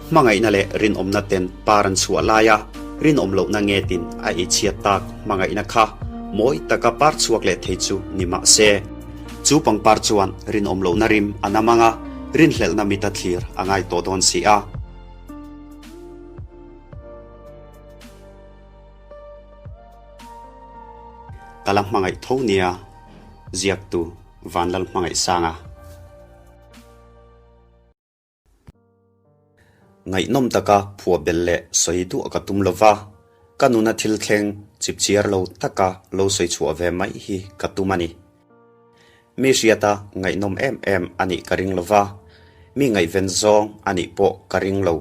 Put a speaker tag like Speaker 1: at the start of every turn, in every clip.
Speaker 1: Hmangaihna leh rinawmna ten par an chhuah laia rinawm lohna ngetin a ei chhiat tak hmangaihna kha mawi taka par chhuak leh thei chu ni mah se, chu pangpar chuan rinawm lohna rim a nam anga rinhlelhna mita thlir a ngai tawh dawn si a. Ka la hmangaih tho nia, ziaktu Vanlalhmangaihsanga. Ngaihnawm taka phuah belh leh sawi duah ka tum lova, ka nuna thil thleng chipchiar lo taka lo sawi chhuah ve mai hi ka tum a ni. Mi hriata ngaihnawm em em a nih ka ring lova, mi ngaihven zawng a nih pawh ka ring lo.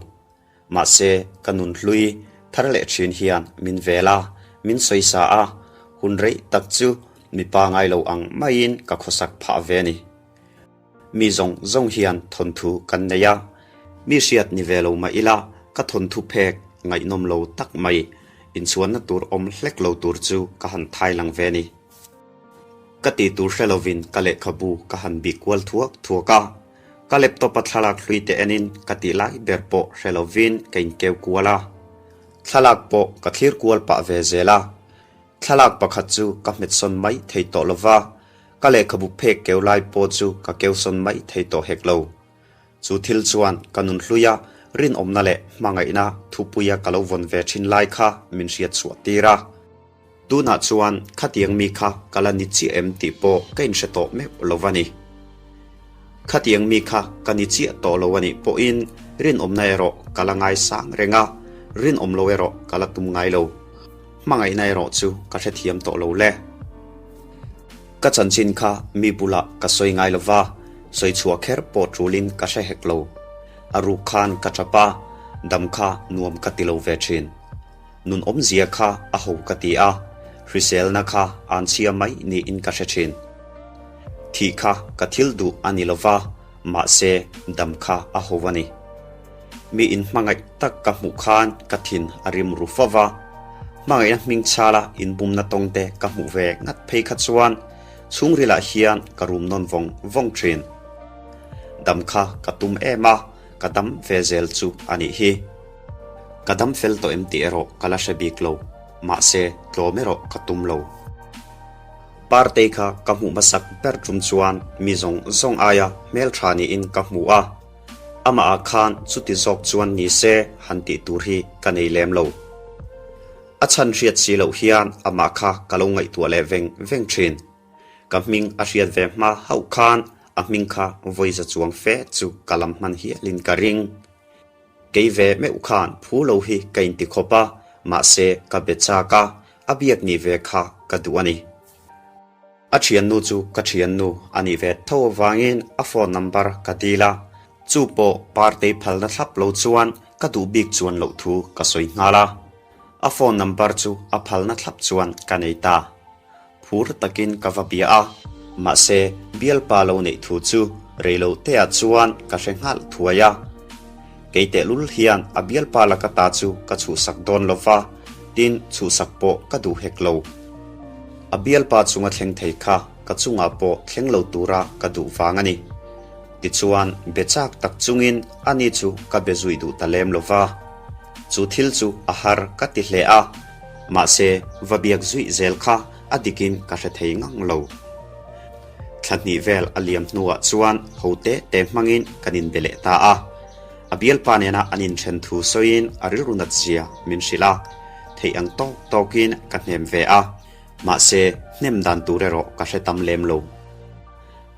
Speaker 1: Mahse, ka nun hlui thar leh thin hian min vel a, min sawisa a, hun rei tak chu mipa ngai lo ang maiin ka khawsak phah ve a ni. Mi zawng zawng hian thawnthu kan nei a, mi hriat ni ve lo mah ila ka thawnthu phek ngaihnawm lo tak mai inchhuanna tur awm hlek lo tur chu ka han thai lang ve ni. Ka ti tur hre lovin ka lehkhabu ka han bih kual thuak thuak a, ka laptop a thlalak hlui te enin ka tih lai ber pawh hre lovin ka inkeu kual a, thlalak pawh ka thlir kual pah ve zel a, thlalak pakhat chu ka hmet sawn mai thei tawh lova, Ka lehkhabu phek keu lai pawh chu ka keu sawn mai thei tawh hek lo. Chu thil chuan ka nun hluia rinawmna leh hmangaihna thupuia ka lo vawn ve thin lai kha min hriat chhuah tir a. Tunah chuan khatiang mi kha ka la ni chiah em tih pawh ka inhre tawh meuh lo a ni. Khatiang mi kha ka ni chiah tawh lo a nih pawhin rinawmna erawh ka la ngaisang reng a, rinawm lo erawh ka la tum ngai lo. Hmangaihna erawh chu ka hrethiam tawh lo le. Ka chanchin kha mi bulah ka sawi ngai lo va, sawi chhuah kher pawh tulin ka hre hek lo. A ruk khan ka tap a, dam kha nuam ka ti lo ve thin. Nun awmzia kha a ho ka ti a, hriselna kha an chhia mai niin ka hre thin. Thih kha ka thil duh a ni lo va, mahse dam kha a ho a ni. Mi inhmangaih tak ka hmuh khan ka thin a rim ru fo va, hmangaihna hming chhala inbumna tawng te ka hmuh ve ngat phei kha chuan chhungrilah hian ka rum nawn vawng vawng thin. Dam kha ka tum em a, ka dam ve zel chu a nih hi. Ka dam fel tawh em tih erawh ka la hre bik lo, mahse tlawm erawh ka tum lo. Partei kha ka hmuh hmasak ber tum chuan mi zawng zawng aia hmeltha niin ka hmu a. Amah ah khan chuti zawk chuan ni se han tih tur hi ka nei lem lo. A chhan hriat si loh hian amah kha ka lo ngaihtuah leh veng veng thin. Ka hming a hriat ve hma hauh khan a hming kha vawiza chuang fe chu ka lam hman hialin ka ring. Kei ve meuh khan phu lo hi ka inti khawp a, mahse ka be chak a, a biak nih ve kha ka duh a ni. A thiannu chu ka thiannu a nih ve tho avangin a phone number ka dil a, chu pawh Partei phalna thlap lo chuan ka duh bik chuan loh thu ka sawi nghal a. A phone number chu a phalna thlap chuan ka nei ta. Phur takin ka va bia a, mahse bialpa lo neih thu chu reiloteah chuan ka hre nghal thuai a. Kei tehlul hian a bialpa laka ta chu ka chhuhsak dawn lo va, tin chhuhsak pawh ka duh hek lo. A bialpa chunga thleng thei kha ka chungah pawh thleng lo tura ka duh vang a ni. Tichuan, be chak tak chungin ani chu ka be zui duh ta lem lo va. Chu thil chu a har ka ti hle a, mahse va biak zuih zel kha a dikin ka hre thei ngang lo. Thla hnih vel a liam hnuah chuan ho te te hmangin kan inbe leh ta a. A bialpa nena an inthen thu sawiin a rilru nat zia min hrilh a, theih ang tawk tawkin ka hnem ve a, mahse hnem dan tur erawh ka hre tam lem lo.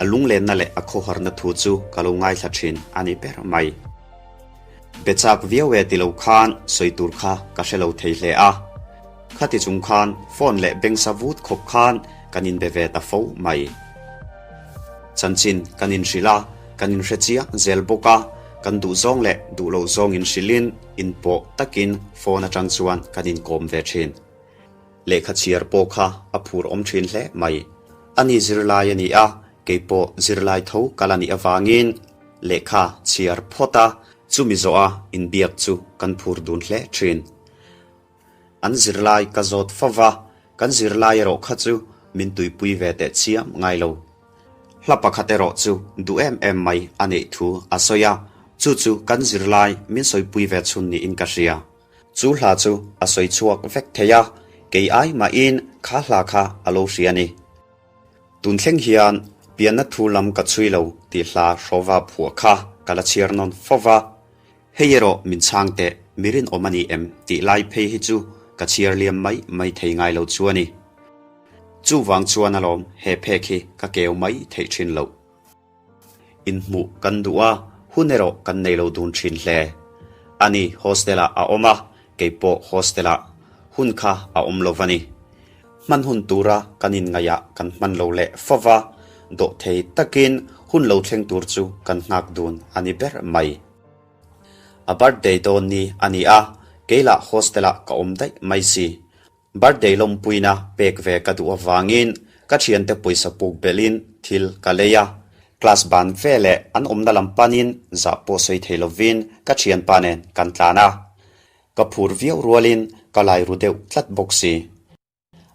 Speaker 1: A lunglenna leh a khawharna thu chu ka lo ngaithla thin a ni ber mai. Be chak viau e ti lo khan sawi tur kha ka hre lo thei hle a. Khati chung khan phone leh bengsa vut khawp khan kan inbe ve ta fo mai. Chanchin kan inhrilh a, kan inhre chiang zel bawk a, kan duh zawng leh duh loh zawng inhrilhin inpawh takin phone atang chuan kan inkawm ve thin. Lehkha chhiar pawh kha a phur awm thin hle mai. Ani zirlai a ni a, kei pawh zirlai tho kal a nih avangin lehkha chhiar phawt a, chumi zawha inbiak chu kan phur dun hle thin. An zirlai ka zawt fo va, kan zirlai erawh kha chu min tuipui ve teh chiam ngai lo. Hla pakhat erawh chu duh em em mai a neih thu a sawi a. Chu chu kan zirlai min sawipui ve chhun niin ka hria. Chu hla chu a sawi chhuak vek thei a, kei ai mahin kha hla kha a lo hria a ni. Tun thleng hian pianna thu lam ka chhui lo tih hla hrawva phuah kha ka la chhiar nawn fo va, hei erawh min chhang teh mi rinawm a ni em tih lai phei hi chu ka chhiar liam mai mai thei ngai lo chu a ni. Chuvang chuan alawm he phek hi ka keu mai theih thin loh. Inhmuh kan duh a, hun erawh kan nei lo dun thin hle. Ani hostel-ah a awm a, kei pawh hostel-ah. Hun kha a awm lo va ni. Hman hun tura kan inngaihah kan hman lo leh fo va, dawhthei takin hun lo thleng tur chu kan nghak dun a ni ber mai. A birthday dawn ni a ni a, kei lah hostel-ah ka awm daih mai si. Birthday lawmpuina pek ve ka duh avangin ka thiante pawisa puk belhin thil ka lei a. Class ban ve leh an awmna lam panin zah pawh sawi thei lovin ka thianpa nen kan tlan a. Ka phur viau rualin ka lai ru deuh tlat bawk si.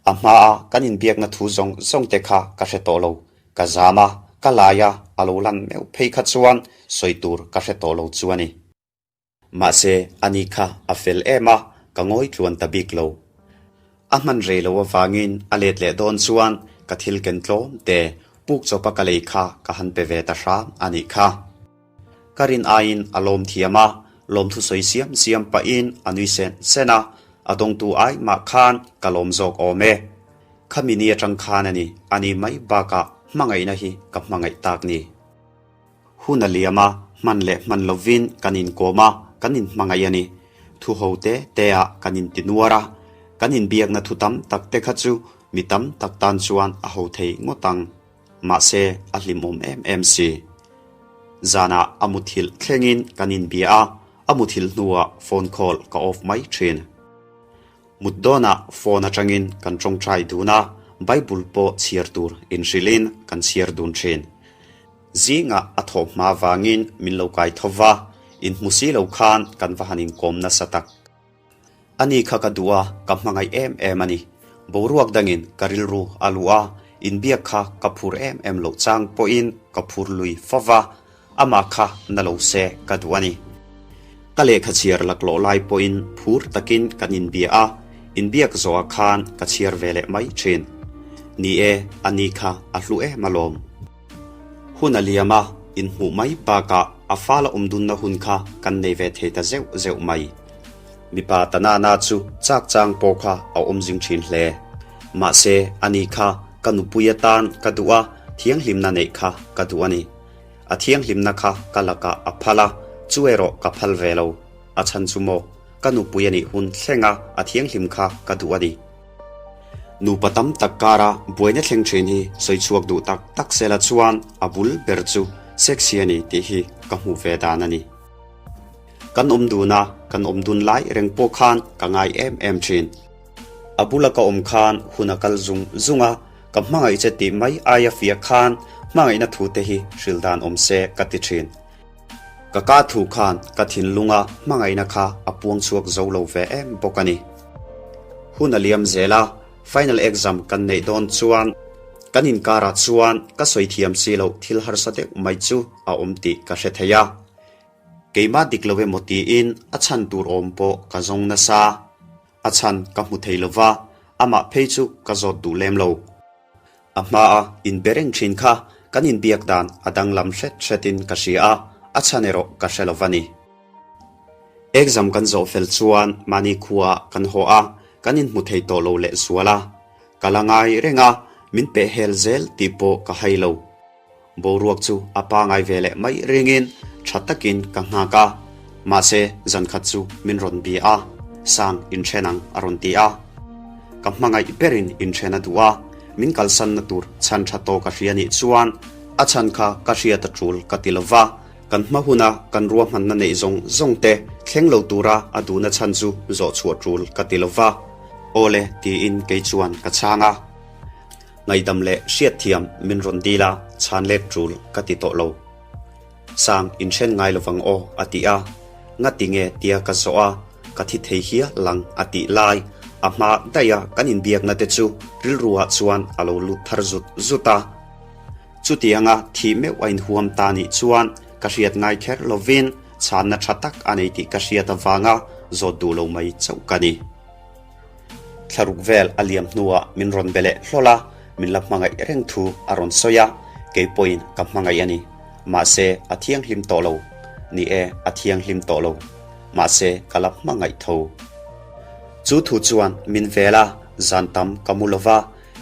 Speaker 1: A hmaa kan inbiakna thu zawng zawng te kha ka hre tawh lo. Ka zam a, ka lai a, a lo lan meuh phei kha chuan sawi tur ka hre tawh lo chu a ni. Mahse, ani kha a fel em a, ka ngawi tluan ta bik lo. A hman rei lo avangin a let leh dawn chuan ka thil ken tlawm te puk chawpa ka lei kha ka han pe ve ta hram a nih kha. Ka rin aiin a lawm thiam a, lawmthu sawi siam siam pahin a nui sen sen a, a dawngtu ai mah khan ka lawm zawk awm e. Khami ni atang khan a ni, ani mai bakah hmangaihna hi ka hmangaih tak ni. Hun a liam a, hman leh hman lovin kan inkawm a, kan inhmangaih a ni. Thu ho te te ah kan intinuar a, kan inbiakna thu tam tak te kha chu mi tam tak tan chuan a ho thei ngawt ang. Mahse, a hlimawm em em si. Zanah a muthilh thlengin kan inbia a, a muthilh hnuah phone call ka off mai thin. Mut dawnah phone atangin kan tawngtai dun a, Bible pawh chhiar tur inhrilhin kan chhiar dun thin. Zingah a thawh hma vangin min lo kai tho va, inhmu si lo khan kan va han inkawm nasa tak. Ani kha ka duh a, ka hmangaih em em a ni. Boruak dangin ka rilru a luh a, inbiak kha ka phur em em loh chang pawhin ka phur lui fo va, Amah kha na lo se ka duh a ni. Ka lehkha chhiar laklawh lai pawhin phur takin kan inbia a, inbiak zawhah khan ka chhiar ve leh mai thin. Ni e, a ni kha a hlu em alawm. Hun a liam a, inhmuh mai bakah a fala awm dunna hun kha kan nei ve thei ta zeuh zeuh mai. Mipa ta nana chu chak chang pawh kha a awm zing thin hle. Mahse, a ni kha ka nupui atan ka duh a, thianghlimna neih kha ka duh a ni. A thianghlimna kha ka lakah a phal a, chu erawh ka phal ve lo. A chhan chu maw, ka nupui a nih hun thlenga a thianghlim kha ka duh a ni. Nupa tam tak kara buaina thleng thin hi sawi chhuak duh tak tak sela chuan a bul ber chu sexy a ni tih hi ka hmuh ve dan a ni. Kan awm dun a, kan awm dun lai reng pawh khan ka ngai em em thin. A bula ka awm khan hun a kal zung zung a, ka hmangaih che tih mai aia fiah khan hmangaihna thu te hi hril dan awm se ka ti thin. Ka ka thu khan ka thinlunga hmangaihna kha a puang chhuak zo lo ve em bawk a ni. Hun a liam zel a, final exam kan neih dawn chuan kan inkarah chuan ka sawi thiam si loh thil harsa deuh mai chu a awm tih ka hre thei a. Keimah dik lo emaw tiin a chhan tur awm pawh ka zawng nasa. A chhan ka hmu thei lova, amah phei chu ka zawt duh lem lo. A hmaa inbe reng thin kha kan inbiak dan a danglam hret hretin ka hria a, a chhan erawh ka hre lo va ni. Exam kan zawh fel chuan mahni khuaah kan haw a, kan inhmu thei tawh lo lehzual a. Ka la ngai reng a, min peh hel zel tih pawh ka hai lo. Boruak chu a pangai ve leh mai ringin tha takin ka nghak a, mahse zan khat chu min rawn bia a, Sang inthen ang a rawn ti a. Ka hmangaih berin inthen a duh a, min kalsanna tur chhan tha tawk a hria nih chuan a chhan kha ka hriat a tul ka ti lo va, kan hma huna kan ruahmanna neih zawng zawng te thleng lo tura a duhna chhan chu zawh chhuah tul ka ti lo va. Awle tiin kei chuan ka chhang a. Ngaihdam leh hriatthiam min rawn dil a, chhan let tul ka ti tawh lo. Sang inhren ngai lovang aw a ti a, ngati nge tia ka zawh a, ka thi thei hial lang a tih lai, a hma daih a kan inbiakna te chu rilru ah chuan a lo lut thar zut zut a. Chutianga thih meuh a inhuam ta nih chuan ka hriat ngai kher lovin. Chhanna tha tak a nei tih ka hriat avanga zawt duh lo mai chauh ka ni. Thlaruk vel a liam hnuah min rawn be leh hlawl a, min la hmangaih reng thu a rawn sawi a, kei pawhin ka hmangaih a ni. Mahse, a thianghlim tawh lo. Ni e, a thianghlim tawh lo. Mahse, ka la hmangaih tho. Chu thu chuan min vel a, zan tam ka mu lo va,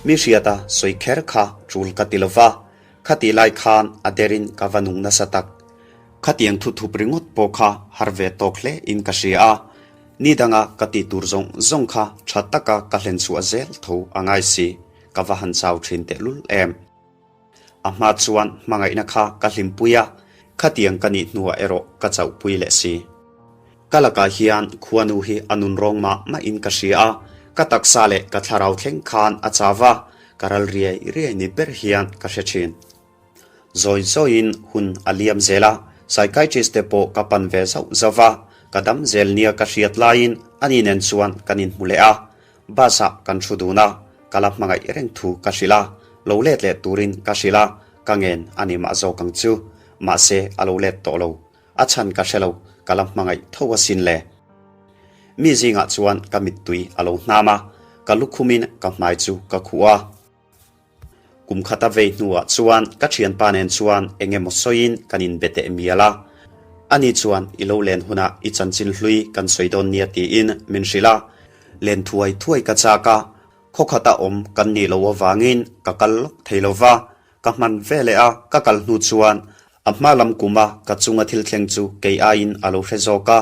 Speaker 1: mi hriata sawi kher kha tul ka ti lo va, khatih lai khan a derin ka va nung nasa tak. Khatiang thu thup ringawt pawh kha har ve tawk hle in ka hria a, ni danga ka tih tur zawng zawng kha tha taka ka hlen chhuah zel tho a ngai si, ka va han chau thin tehlul em. A hma chuan hmangaihna kha ka hlimpui a, khatiang ka nih hnuah erawh ka chauhpui leh si. Ka lakah hian khuanu hi a nun rawng mah mahin ka hria a, ka taksa leh ka thlarau thleng khan a chau a, ka ral riai riai ni ber hian ka hre thin. Zawi zawiin hun a liam zel a, psychiatrist te pawh ka pan ve zauh zauh a, ka dam zel nia ka hriat laiin ani nen chuan kan inhmu leh a, bus ah kan thu dun a, ka la hmangaih reng thu ka hrilh a, lo let leh turin ka hrilh a, ka ngen a ni mah zawk ang chu, mahse a lo let tawh lo, a chhan ka hre lo, ka la hmangaih tho asin le. Mi zingah chuan ka mittui a lo hnam a, ka lukhumin ka hmai chu ka khuh a. Kum khata vei hnuah chuan ka thianpa nen chuan eng emaw sawiin kan inbe teh mial a. Ani chuan i lo len hunah i chanchin hlui kan sawi dawn nia tiin min hrilh a. Len thuai thuai ka chak a, khaw khata awm kan nih loh avangin ka kal lawk thei lo va. Ka hman ve leh a, ka kal hnu chuan a hma lam kuma ka chunga thil thleng chu kei aiin a lo hre zawk a.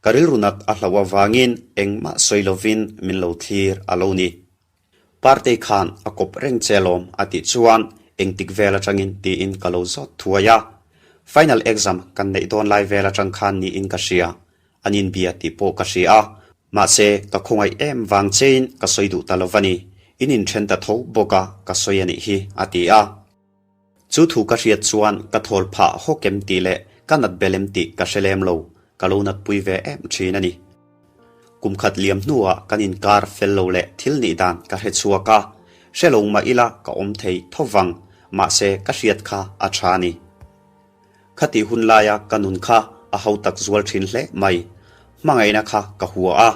Speaker 1: Ka rilru nat a hlauh avangin engmah sawi lovin min lo thlir a lo ni. Partei khan a kawp reng che lawm a tih chuan engtik vel atangin tiin ka lo zawt thuai a. Final exam kan neih dawn lai vel atang khan niin ka hria, an inbia tih pawh ka hria a, mahse ka khawngaih em vang chein ka sawi duh ta lo va ni, in inthen ta tho bawk a ka sawi a nih hi a ti a. Chu thu ka hriat chuan ka thawl phah hawk em tih leh ka nat bel em tih ka hre lem lo, ka lo natpui ve em thin a ni. Kum khat liam hnuah kan inkar fel lo leh thil nih dan ka hre chhuak a, hre lo mah ila ka awm thei tho vang, mahse ka hriat kha a tha a ni. Khatih hun laia ka nun kha a ho tak zual thin hle mai. Hmangaihna kha ka hua a,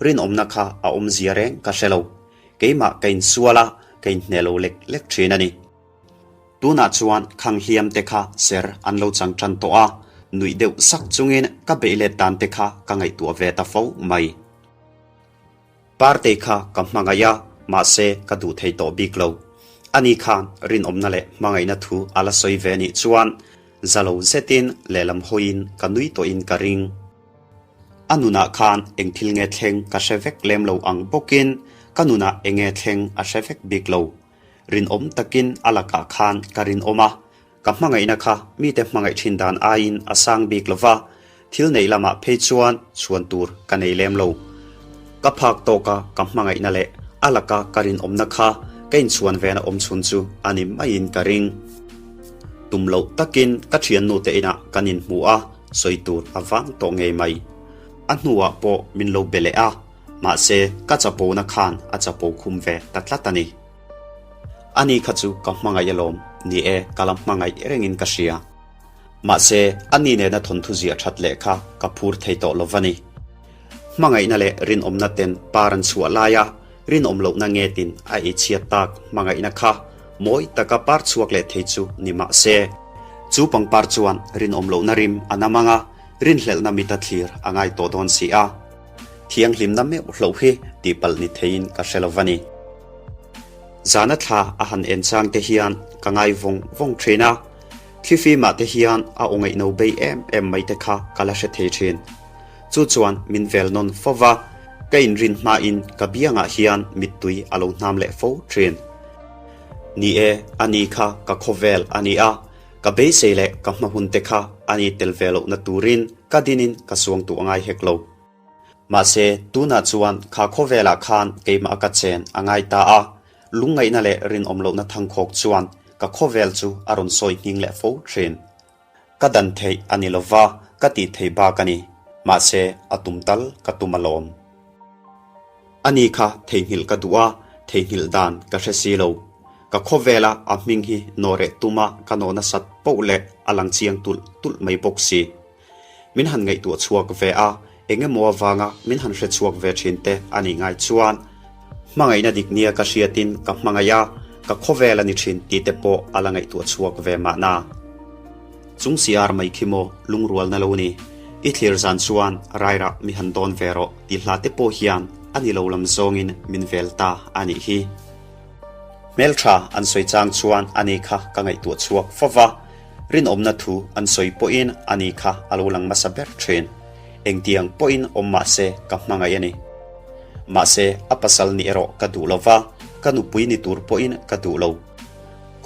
Speaker 1: rinawmna kha a awmzia reng ka hre lo. Keimah ka insual a, ka inhneh lo lek lek thin a ni. Tunah chuan khang hliam te kha ser an lo chang tan tawh a, nuih deuh sak chungin ka beih let dan te kha ka ngaihtuah ve ta fo mai. Partei kha ka hmangaih a, mahse ka duh thei tawh bik lo. Ani khan rinawmna leh hmangaihna thu a la sawi ve nih chuan za lo zetin lehlam hawiin ka nui tawhin ka ring. A nunah khan eng thil nge thleng ka hre vek lem lo ang bawkin ka nunah eng nge thleng a hre vek bik lo. Rinawm takin a lakah khan ka rinawm a, ka hmangaihna kha mite hmangaih thin dan aiin a sang bik lo va, thil neih lamah phei chuan chhuan tur ka nei lem lo. Ka phak tawka ka hmangaihna leh a laka ka rinawmna kha ka inchhuan vena awm chhun chu a ni maiin ka ring. Tum loh takin ka thiannute inah kan inhmu a, sawi tur a vang tawh ngei mai. A hnuah pawh min lo be leh a. Mahse, ka chapona khan a chapo khum ve ta tlat a ni. Ani kha chu ka hmangaih alawm, ni e, ka la hmangaih rengin ka hria. Mahse, ani nena thawnthu ziah that leh kha ka phur thei tawh lo va ni. Hmangaihna leh rinawmna ten par an chhuah laia rinawm lohna ngetin a ei chhiat tak hmangaihna kha mawi taka par chhuak leh thei chu ni mah se, chu pangpar chuan rinawm lohna rim a nam ang a, rinhlelhna mita thlir a ngai tawh dawn si a. Thianghlimna meuh hloh hi tihpalh ni theiin ka hre lo va ni. Zana thla a han en chang te hian ka ngai vawng vawng thin a, thlifimah te hian a aw ngaihno bei em em mai te kha ka la hre thei thin. Chu chuan min vel nawn fo va, ka inrin hmain ka biangah hian mittui a lo hnam leh fo thin. Ni e, ani kha ka khawvel a ni a, ka beisei leh ka hma hun te kha ani tel ve lohna turin ka dinin ka suangtuah ngai hek lo. Mahse, tunah chuan kha khawvelah khan keimah ka chen a ngai ta a, lungngaihna leh rinawm lohna thangkhawk chuan ka khawvel chu a rawn sawi nghing leh fo thin. Ka dan theih a ni lova, ka tih theih bak a ni. Mahse, a tum tal ka tum alawm. Ani kha theihnghilh ka duh a, theihnghilh dan ka hre si lo. Ka khawvela a hming hi nawhreh tuma ka nawh nasat poh leh a lang chiang tulh tulh mai bawk si. Min han ngaihtuah chhuak ve a, eng emaw avanga min han hre chhuak ve thin te a nih ngai chuan hmangaihna dik nia ka hriatin ka hmangaih a, ka khawvel a ni thin tih te pawh a la ngaihtuah chhuak ve mahna. Chung si ar mai khi maw lungrualna lo ni, i thlir zan chuan rairah mi han dawn ve rawh tih hla te pawh hian a ni lo lam zawngin min vel ta a nih hi. Hmeltha an sawi chang chuan a ni kha ka ngaihtuah chhuak fo va, rinawmna thu an sawi pawhin a ni kha a lo lang hmasa ber thin. Engtiang pawhin awm mah se ka hmangaih a ni. Mahse a pasal ni erawh ka duh lo va, ka nupui ni tur pawhin ka duh lo.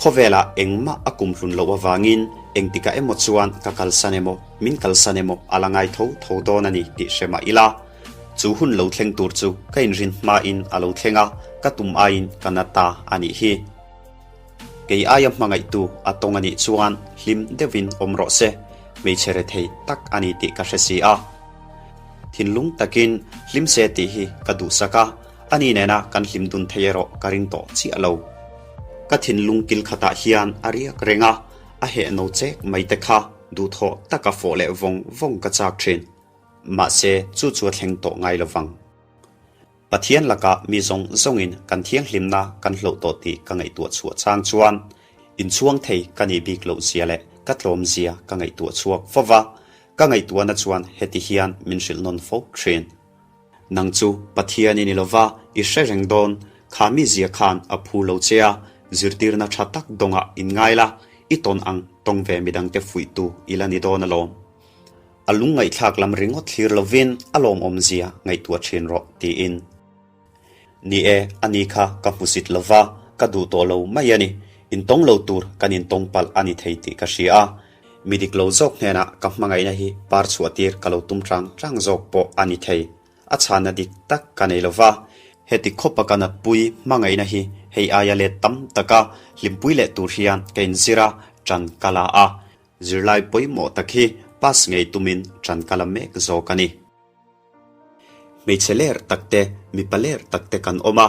Speaker 1: Khawvelah engmah a kumhlun loh avangin engtikah emaw chuan ka kalsan emaw, min kalsan emaw a la ngai tho tho dawn a ni tih hre mah ila, chu hun lo thleng tur chu ka inrin hmain a lo thleng a, ka tum aiin ka na ta a nih hi. Kei aia hmangaihtu a tawng a nih chuan hlim deuhin awm rawh se, hmeichhe rethei tak a ni tih ka hre si a. Thinlung takin hlim se tih hi ka duhsak a, ani nena kan hlim dun thei erawh ka ring tawh chiah lo. Ka thinlung kil khatah hian a riak reng a, a heh no chek mai te kha duhthawh taka fawh leh vawng vawng ka chak thin. Mahse, chu chu a thleng tawh ngai lo vang. Pathian lakah mi zawng zawngin kan thianghlimna kan hloh tawh tih ka ngaihtuah chhuah chang chuan inchhuang thei ka nih bik loh zia leh ka tlawm zia ka ngaihtuah chhuak fo va, ka ngaihtuahna chuan heti hian min hrilh nawn fo thin. Nang chu Pathian i ni lova, i hre reng dawn, kha mi zia khan a phu lo che a, zirtirna tha tak dawngah in ngai la, i tawn ang tawng ve midangte fuihtu i la ni dawn alawm. A lungngaihthlak lam ringawt thlir lovin a lawmawm zia ngaihtuah thin rawh tiin. Ni e, a ni kha ka hmusit lova, ka duh tawh lo mai a ni. Intawng lo tur kan intawng palh a ni thei tih ka hria a. Mi dik lo zawk hnenah ka hmangaihna hi par chhuah tir ka lo tum tang tang zawk pawh a ni thei. A chhanna dik tak ka nei lova, heti khawpa ka natpui hmangaihna hi hei aia let tam taka hlimpui leh tur hian ka inzir a, ṭan ka la a. Zirlai pawimawh tak hi pass ngei tumin ṭan ka la mek zawk a ni. Hmeichhe ler tak te, mipa ler tak te kan awm a,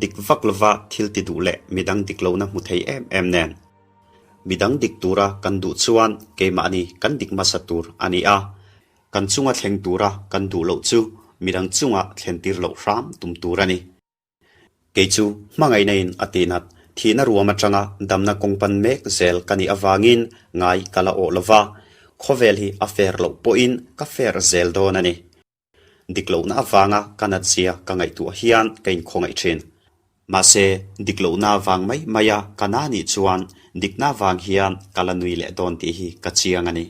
Speaker 1: dik vak lova thil ti duh leh midang dik lohna hmu thei em em nen. Midang dik tura kan duh chuan keimahni kan dik hmasa tur a ni a, kan chunga thleng tura kan duh loh chu midang chunga thlentir loh hram tum tur a ni. Kei chu hmangaihna in a tihnat, thihna ruam atanga damna kawng pan mek zel ka nih avangin ngai ka la awh lova, khawvel hi a fair loh pawhin ka fair zel dawn a ni. Dik lohna avanga ka natzia ka ngaihtuah hian ka inkhawngaih thin. Mahse, dik lohna avang mai maia ka na nih chuan dikna avang hian ka la nui leh dawn tih hi ka chiang a ni.